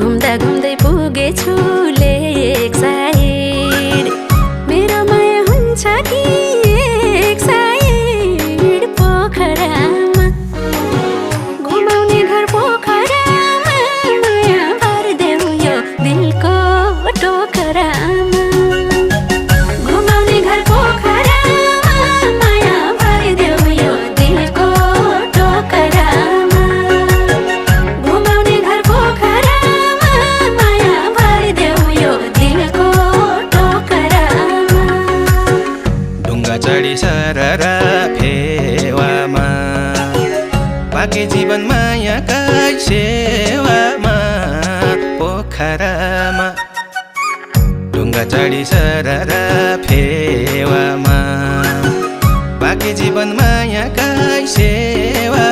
घुम्दा घुम्दै पुगेछु लेक साइड मेरो माया हुन्छ कि एक साइड पोखरामा घुमाउने घर पोखरामा माया भरिदेऊ यो दिलको टोकरामा घुमाउने घर पोखरामा माया भरिदेऊ यो दिलको टोकरामा घुमाउने घर पोखरामा माया भरिदेऊ यो दिलको टोकरामा ढुङ्गा चढी सररा फेवामा बाँकी जीवन मायाकै सेवामा पोखरामा ढुङ्गा चढी सररा फेवामा बाँकी जीवन मायाकै सेवा